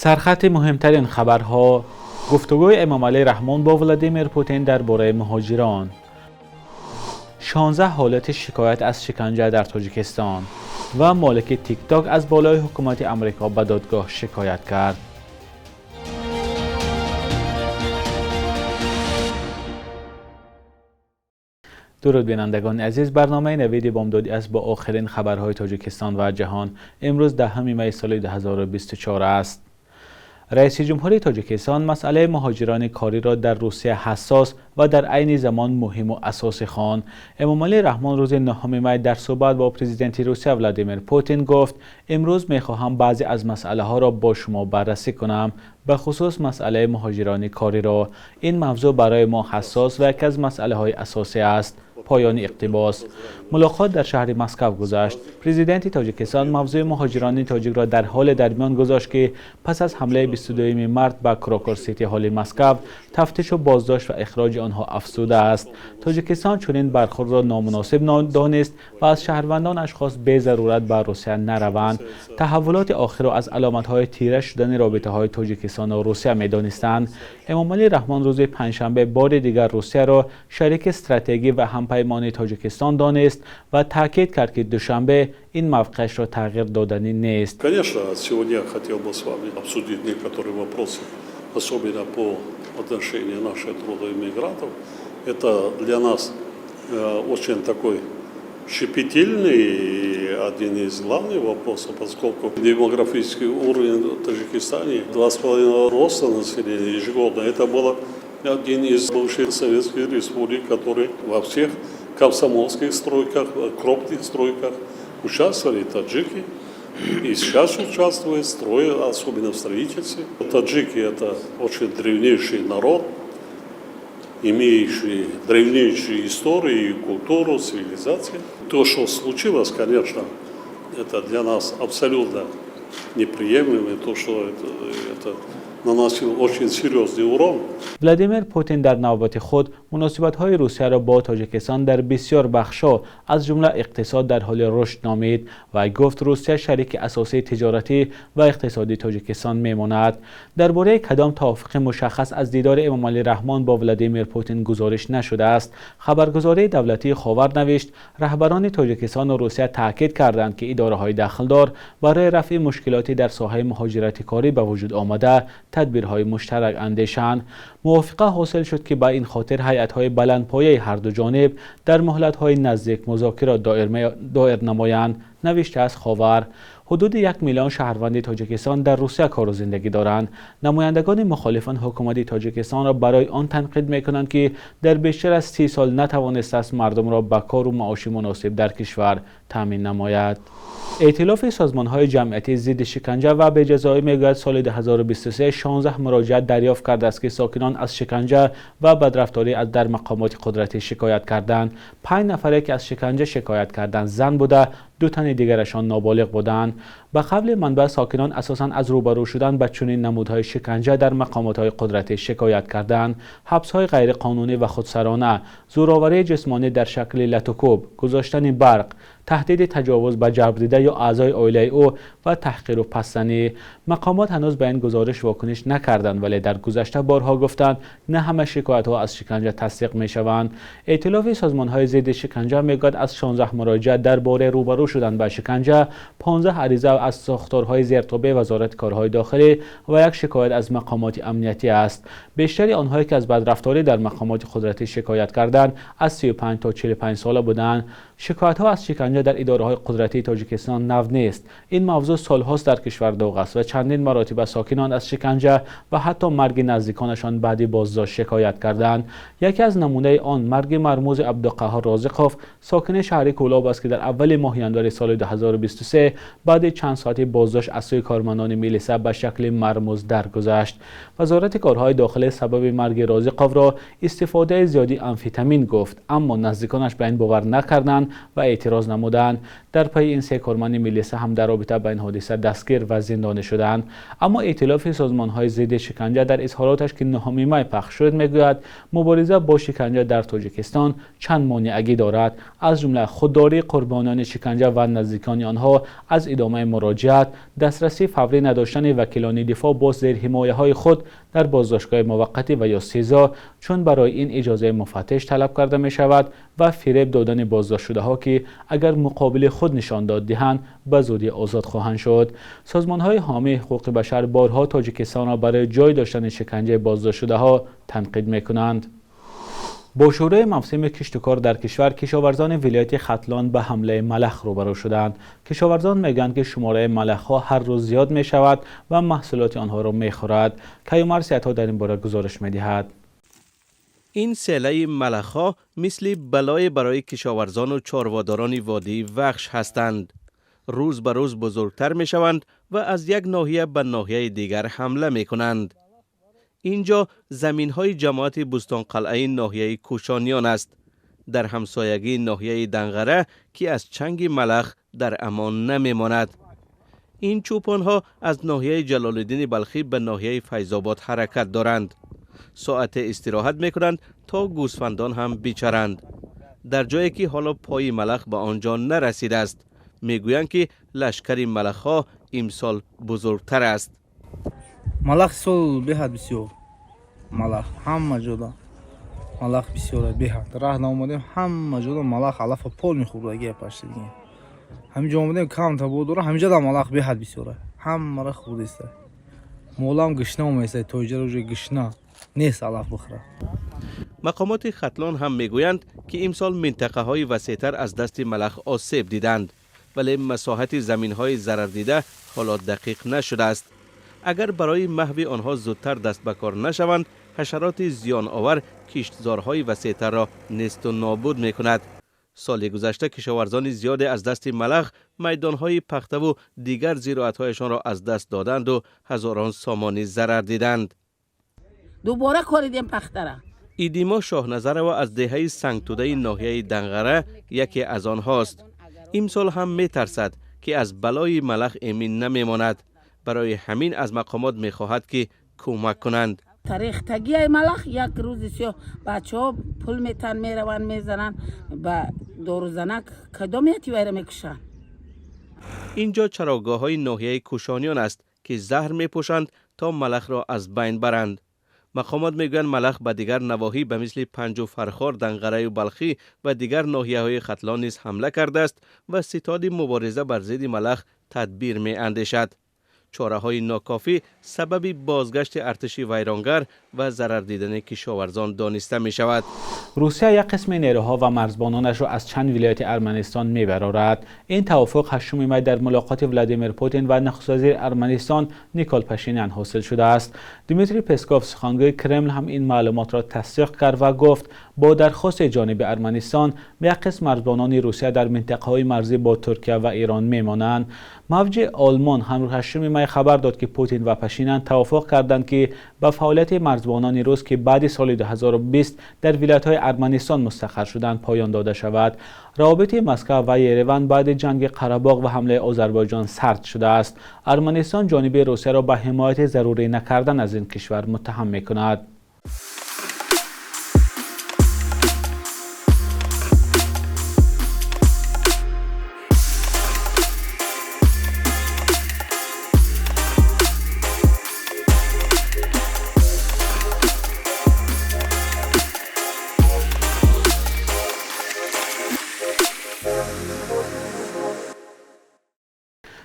Сархати муҳимтарин хабарҳо. Гуфтугӯи Эмомалӣ Раҳмон бо Владимир Путин дар бораи муҳоҷирон. 16 ҳолати шикоят аз шиканҷа дар Тоҷикистон ва молики ТикТок аз болои ҳукумати Амрико ба додгоҳ шикоят кард. Дуруд бинандагони азиз, барномаи Навиди Бомдодӣ аст бо охирин хабарҳои Тоҷикистон ва ҷаҳон. Имрӯз 10 май соли 2024 аст. Раиси ҷумҳури Тоҷикистон масъалаи муҳоҷирони кориро дар Русия ҳассос ва дар айни замон муҳиму асосӣ хонд. Эмомалӣ Раҳмон рӯзи 9 май дар суҳбат бо президенти Русия Владимир Путин гуфт: имрӯз мехоҳам баъзе аз масъалаҳоро бо шумо баррасӣ кунам, ба хусус масъалаи муҳоҷирони кориро. Ин мавзӯъ барои мо ҳассос ва яке аз масъалаҳои асосӣ аст. Поёни иқтибос. Мулоқот дар шаҳри Москва гузашт. Президенти Тоҷикистон мавзӯи муҳоҷирони тоҷикро дар ҳоле дар миён гузошт, ки пас аз ҳамлаи 22 март ба Крокус Сити Ҳоли Москва тафтишу боздошт ва ихроҷи онҳо афзудааст. Тоҷикистон чунин бархӯрдро номуносиб донист ва аз шаҳрвандонаш хост безарурат ба Русия нараванд. Таҳаввулоти охирро аз аломатҳои тира шудани робитаҳои Тоҷикистону Русия медонистанд. Эмомалӣ Раҳмон рӯзи панҷшанбе бори дигар Русияро шарики стратегӣ ва ҳампаймони Тоҷикистон донист ва таъкид кард, ки Душанбе ин мавқеашро тағйир доданӣ нест. Конечно, сегодня я хотел бы с вами обсудить некоторые вопросы, особенно по отношению наших трудовых мигрантов. Это для нас очень такой щепетильный и один из главных вопросов, поскольку демографический уровень в Таджикистане 2,5 роста населения ежегодно. Это было один из бывших советских республик, который во всех комсомольских стройках, крупных стройках участвовали таджики. И сейчас участвуют в строе, особенно в строительстве. Таджики – это очень древнейший народ, имеющий древнейшую историю, культуру, цивилизацию. То, что случилось, конечно, это для нас абсолютно неприемлемо, то, что это наносил очень серьезный урон. Владимир Путин дар навбати худ муносибатҳои Русияро бо Тоҷикистон дар бисёр бахшҳо, аз ҷумла иқтисод, дар ҳоли рушд номид ва гуфт Русия шарики асосии тиҷоратӣ ва иқтисодии Тоҷикистон мемонад. Дар бораи кадом тавофуқи мушаххас аз дидори Эмомалӣ Раҳмон бо Владимир Путин гузориш нашудааст. Хабаргузории давлатии Ховар навишт, раҳбарони Тоҷикистону Русия таъкид карданд, ки идораҳои дахлдор барои рафъи мушкилоти дар соҳаи муҳоҷирати корӣ ба вуҷуд омада тадбирҳои муштарак андешанд. Мувофиқа ҳосил шуд, ки ба ин хотир ҳайатҳои баландпояи ҳарду ҷониб дар муҳлатҳои наздик музокирот доир намоянд, навиштааст Ховар. Ҳудуди 1 миллион шаҳрванди Тоҷикистон дар Русия кору зиндагӣ доранд. Намояндагони мухолифон ҳукумати Тоҷикистонро барои он танқид мекунанд, ки дар бештар аз 30 сол натавонистааст мардумро ба кору маоши муносиб дар кишвар таъмин намояд. Эътилофи созмонҳои ҷамъиятии зидди шиканҷа ва беҷазоӣ мегӯяд, соли 2023 16 муроҷиат дарёфт кардааст, ки сокинон аз шиканҷа ва бадрафторӣ дар мақомоти қудратӣ шикоят карданд. 5 нафаре, ки аз шиканҷа шикоят карданд, зан буда, 2 тани дигарашон ноболиғ буданд. Ба қавли манбаъ, сокинон асосан аз рӯбарӯ шудан ба чунин намудҳои шиканҷа дар мақомотҳои қудратӣ шикоят карданд. Ҳабсҳои ғайриқонунӣ ва худсарона, зӯроварии ҷисмонӣ дар шакли латукӯб, гузоштани барқ, таҳдиди таҷовуз ба ҷабрдида ё аъзои оилаи ӯ ва таҳқиру пастзанӣ. Мақомот ҳанӯз ба ин гузориш вокуниш накарданд, вале дар гузашта борҳо гуфтанд, на ҳама шикоятҳо аз шиканҷа тасдиқ мешаванд. Эътилофи созмонҳои зидди шиканҷа мегӯяд, аз 16 муроҷиат дар бораи рӯбарӯ шудан ба шиканҷа, 15 ариза аз сохторҳои зертобеи Вазорати корҳои дохилӣ ва як шикоят аз мақомоти амниятӣ аст. Бештари онҳое, ки аз бадрафторӣ дар мақомоти қудратӣ шикоят карданд, аз 35 то 45 сола буданд. Шикоятҳо аз шиканҷа дар идораҳои қудратии Тоҷикистон нав нест. Ин мавзӯъ солҳост дар кишвар доғ аст ва чандин маротиба сокинон аз шиканҷа ва ҳатто марги наздиконашон баъди боздошт шикоят карданд. Яке аз намунаи он марги мармузи Абдуқаҳҳор Розиқов, сокини шаҳри Кӯлоб аст, ки дар аввали моҳи январи соли 2023 баъди чанд соати боздошт аз сӯи кормандони милиса ба шакли мармуз даргузашт. Вазорати корҳои дохилӣ сабаби марги Розиқовро истифодаи зиёди амфетамин гуфт, аммо наздиконаш ба ин бовар накарданд ва эътироз намуданд. Дар пайи ин 3 корманди милиса ҳам дар робита ба ин ҳодиса дастгир ва зиндонӣ шуданд. Аммо эътилофи созмонҳои зидди шиканҷа дар изҳороташ, ки 9 май пахш шуд, мегӯяд мубориза бо шиканҷа дар Тоҷикистон чанд монеагӣ дорад, аз ҷумла худдории қурбониёни шиканҷа ва наздикони онҳо аз идомаи Муроҷиат, дастрасии фаврӣ надоштани вакилони дифоъ бо зерҳимояҳои худ дар боздоштгоҳи муваққатӣ ва ё СИЗО, чун барои ин иҷозаи муфаттиш талаб карда мешавад, ва фиреб додани боздоштшудаҳо, ки агар муқобили худ нишон дод диҳанд, ба зудӣ озод хоҳанд шуд. Созмонҳои ҳомии ҳуқуқи башар борҳо Тоҷикистонро барои ҷой доштани шиканҷаи боздоштшудаҳо танқид мекунанд. Бо шурӯи мавсими киштукор дар кишвар, кишоварзони вилояти Хатлон ба ҳамлаи малах рӯбарӯ шуданд. Кишоварзон мегӯянд, ки шумораи малахҳо ҳар рӯз зиёд мешавад ва маҳсулоти онҳоро мехӯрад. Каюмар Сиятҳо дар ин бора гузориш медиҳад. Ин селаи малахҳо мисли балое барои кишоварзону чорводорони водии Вахш ҳастанд. Рӯз ба рӯз бузургтар мешаванд ва аз як ноҳия ба ноҳияи дигар ҳамла мекунанд. Инҷо заминҳои ҷамоати Бӯстонқалъаи ноҳияи Кӯшониён аст, дар ҳамсоягии ноҳияи Данғара, ки аз чанги малах дар амон намемонад. Ин чӯпонҳо аз ноҳияи Ҷалолиддини Балхӣ ба ноҳияи Файзобод ҳаракат доранд. Соате истироҳат мекунанд, то гӯсфандон ҳам бичаранд дар ҷое ки ҳоло пои малах ба он ҷо нарасидааст. Мегӯянд, ки лашкари малахҳо имсол бузургтар аст. Малах сол беҳад бисёр, малах ҳама ҷода, малах бисёр беҳад. Раҳ наомадем, ҳама ҷода малах алафа пол мехӯрдаги паштиги. Ҳаминҷо омадем, камта бодора, ҳаминҷода малах беҳад бисёра, ҳамара хӯрдеста. Молам гишна оместа, то иҷара уже гишна нест алаф бихӯра. Мақомоти Хатлон ҳам мегӯянд, ки имсол минтақаҳои васеътар аз дасти малах осеб диданд, вале масоҳати заминҳои зарардида ҳоло дақиқ нашудааст. Агар барои маҳви онҳо зудтар даст ба кор нашаванд, ҳашароти зиёновар киштзорҳои васеътарро несту нобуд мекунад. Соли гузашта кишоварзони зиёде аз дасти малах майдонҳои пахтаву дигар зироатҳояшонро аз даст доданду ҳазорон сомонӣ зарар диданд. Дубора коридем пахтара. Идимо Шоҳназарова аз деҳаи Сангтудаи ноҳияи Данғара яке аз онҳост. Имсол ҳам метарсад, ки аз балои малах эмин намемонад. Барои ҳамин аз мақомот мехоҳад, ки кӯмак кунанд. Тарехтагиай малах як рӯзи сиёҳ бачаҳо пул метан, мераванд, мезананд ба дорузанак, кадом яти вайра мекушанд. Инҷо чарогоҳҳои ноҳияи Кӯшониён аст, ки заҳр мепӯшанд, то малахро аз байн баранд. Мақомот мегӯянд, малах ба дигар навоҳӣ ба мисли Панҷу Фархор, Данғараю Балхӣ ва дигар ноҳияҳои Хатлон низ ҳамла кардааст ва ситоди мубориза бар зидди малах тадбир меандешад. Чораҳои нокофӣ сабаби бозгашти артиши вайронгар ва зарар дидани кишоварзон дониста мешавад. Русия як қисми нерӯҳо ва марзбононашро аз чанд вилояти Арманистон мебарорад. Ин тавофуқ 8 май дар мулоқоти Владимир Путин ва нахуствазири Арманистон Никол Пашинян ҳосил шудааст. Дмитрий Песков, сухангӯи Кремл, ҳам ин маълумотро тасдиқ кард ва гуфт, бо дархости ҷониби Арманистон як қисм марзбонони Русия дар минтақаҳои марзӣ бо Туркия ва Эрон мемонанд. Мавҷи Олмон ҳам 8 май хабар дод, ки Путин ва Пашинян тавофуқ карданд, ки ба фаъолияти марзбонони рус, ки баъди соли 2020 дар вилоятҳои Арманистон мустақар шуданд, поён дода шавад. Равобити Москва ва Ереван баъди ҷанги Қарабоғ ва ҳамлаи Озарбойҷон сард шудааст. Арманистон ҷониби Русияро ба ҳимояти зарурӣ накардан аз ин кишвар муттаҳам мекунад.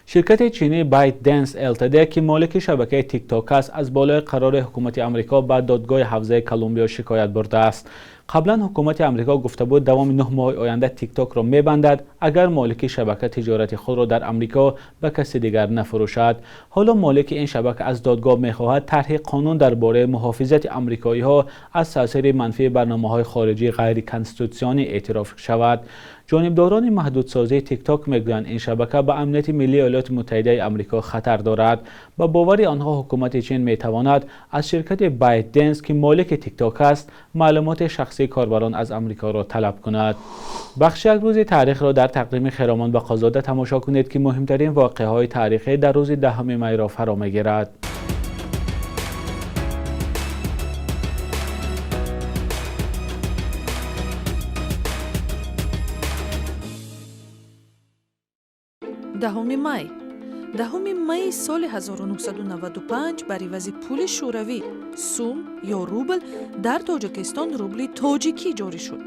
Ширкати чинии ByteDance Ltd, ки молики шабакаи TikTok аст, аз болои қарори ҳукумати Амрико ба додгоҳи ҳавзаи Колумбиё шикоят бурдааст. Қаблан ҳукумати Амрико гуфта буд, давоми 9 моҳи оянда TikTok-ро мебандад, агар молики шабака тиҷорати худро дар Амрико ба каси дигар нафурӯшад. Ҳоло молики ин шабака аз додгоҳ мехоҳад тарҳи қонун дар бораи муҳофизати амрикоиҳо аз таъсири манфии барномаҳои хориҷии ғайриконститутсионӣ эътироф шавад. Ҷонибдорони маҳдудсозии TikTok мегӯянд, ин шабака ба амнияти миллии Иёлоти Муттаҳидаи Амрико хатар дорад. Ба бовари онҳо, ҳукумати Чин метавонад аз ширкати ByteDance, ки молики TikTok аст, маълумоти шахсии корбарон аз Амрикоро талаб кунад. Бахши як рӯзи таърихро дар тақдими Хиромон Бақозода тамошо кунед, ки муҳимтарин воқеаҳои таърихӣ дар рӯзи 10 майро фаро мегирад. 10 май. 10 майи соли 1995 бар ивази пули шӯравӣ сум ё рубл дар Тоҷикистон рубли тоҷикӣ ҷорӣ шуд.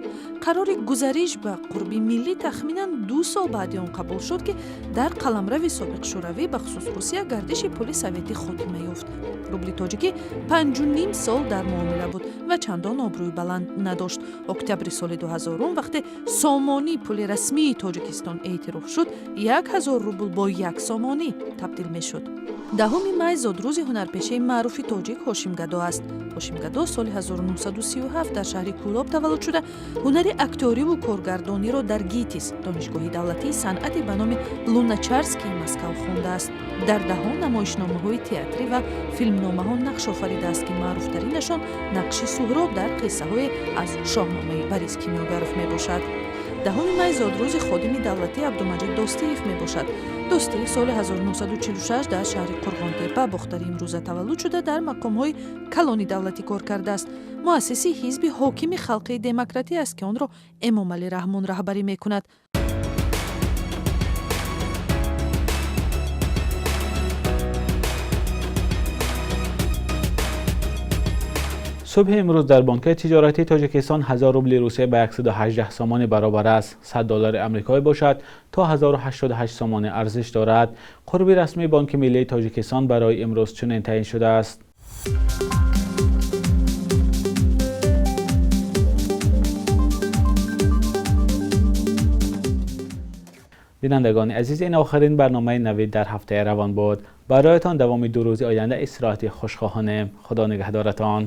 Қарори гузариш ба қурби миллӣ тахминан 2 сол баъди он қабул шуд, ки дар қаламрави собиқ Шӯравӣ, бахусус Русия, гардиши пули советӣ хотима ёфт. Рубли тоҷикӣ 5,5 сол дар муомила буд ва чандон обрӯи баланд надошт. Октябри соли 2000, вақте сомонӣ пули расмии Тоҷикистон эътироф шуд, 1000 рубл бо 1 сомонӣ табдил мешуд. 10 май зодрӯзи ҳунарпешаи маъруфи тоҷик Ҳошим Гадо аст. Ҳошим Гадо соли 1937 дар шаҳри Кӯлоб таваллуд шуда, ҳунари актёриву коргардониро дар ГИТИС, Донишгоҳи давлатии санъати ба номи Луначарскии Москав хондааст. Дар даҳон намоишномаҳои театрӣ ва филмномаҳо нақш офаридааст, ки маъруфтаринашон нақши Суҳроб дар қиссаҳое аз Шоҳномаи Борис Кимёгаров мебошад. 10 май зодрӯзи ходими давлатӣ Абдумаҷид Достиев мебошад. Достиев соли 1946 дар шаҳри Қурғонтепа, Бохтари имрӯза, таваллуд шуда, дар мақомҳои калони давлатӣ кор кардааст. Муассиси ҳизби ҳокими Халқии демократӣ аст, ки онро Эмомалӣ Раҳмон раҳбарӣ мекунад. Субҳи имрӯз дар бонкҳои тиҷоратии Тоҷикистон 1000 рубли Русия ба 118 сомонӣ баробар аст. 100 доллари амрикоӣ бошад то 1088 сомонӣ арзиш дорад. Қурби расмии Бонки миллии Тоҷикистон барои имрӯз чунин таъин шудааст. Бинандагони азиз, ин охирин барномаи Навид дар ҳафтаи равон буд. Бароятон давоми 2 рӯзи оянда истироҳати хуш хоҳонем. Худо нигаҳдоратон.